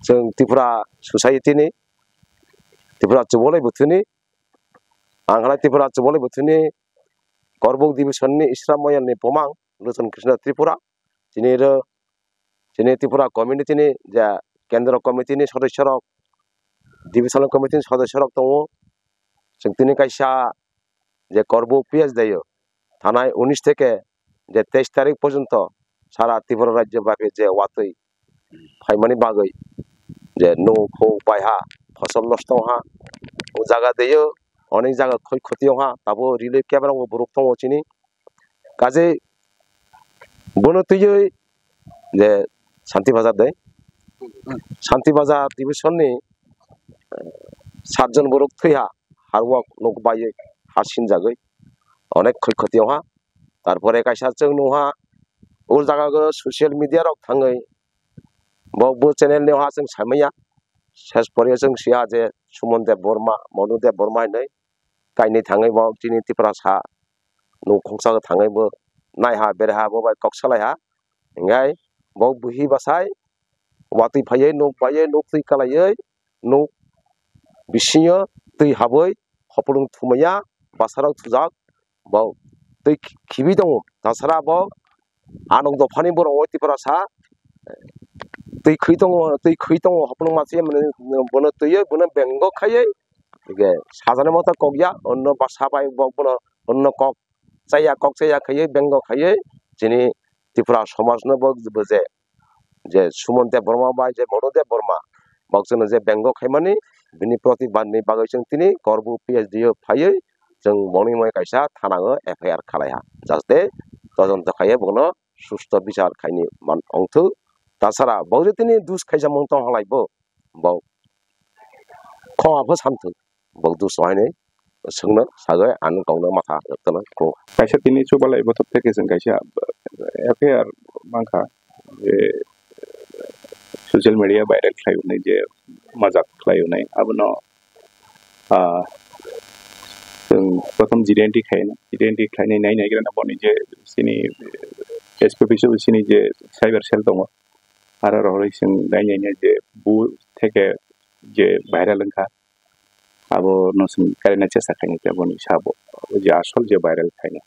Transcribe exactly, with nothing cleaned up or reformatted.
chwng Tripura society ni, Tripura Chubolai Buthuni, ang halai Tripura Chubolai Buthuni Korbuk division ni Isra Moyol ni bumang Luchon Krishna Tripura, chini ro, chini Tripura community ni je kendro committee ni sodosyo rok, divisional committee ni sodosyo rok tongo. Chwng tini kaisa je Korbuk P S D o thanai unis theke je teis tarik porjonto sara Tripura rajyo bapi je watwi phaimani bagwi je nuk huk baiha, phosol nosto wngha, o jaga deyo onek jaga khoi khoti wngha, tabo relief camp rok bo borok tongo chini. Kaje bono twiwi je Santi Bazar de, Santi Bazar division ni, eh, satjon borok thwiha, harwak nuk baiwi ha sinjagwi onek khoi khoti wngha. Tarpore kaisa chwng nukha, o jaga o social media rok thangwi bo, bo channel ni ha chwng saimanya. Ses pore chwng siya je Suman Deb Borma, Monu Deb Borma hinwi kainwi thangwi bo chini Tiprasa nuk khungsa thangwi bo naiha berha bo bai kok salaiha. Hinkhai bo buhi bwsai watwi phaiwi nuk baiwi nuk twi kalaiwi nuk bisingo twi habwi hopulung thumaya bwsarok thujak bo twi khibi tongo. Tasara bo anok dophani borok oi Tiprasa twi khwi tongo, twi khwi tongo hopulung masa bono twiwi bono bengo khaiwi sajani motha kokya onno bwsa bai bo bono onno kok chaya kok chaya khaiwi bengo khaiwi chini Tripura somaj no bo buje je Suman Deb Borma bai je Monu Deb Borma bo chwngno je bengo khaimani bini protibad ni bagwi chwng tini Korbuk P S D o phaiwi chwng boni moi kaisa thana o F I R khalaiha, jaste todonto khaiwi bono susto bichar khaini man ongthok. Tasara bo je tini dus khaijamung tong halai bo, bo khoma pho santhok, bo dus hainwi. Swngno sagwi ang kokno matha rwktwno kung. Kaisa tini chubalai bothop theke chwng kaisa F I R mankha je social media viral khlai hwnwi je majak khlai hwnwi abono, ah, chwng prothom G D N T khlaina, G D N T khlainai nai naigrana boni je chini S P office o chini je cyber cell tongo, aro rohorwi chwng nai nai je bu theke je viral wngkha, abo no chwng karina chesta khaina tei boni sabo je asol je viral khaina.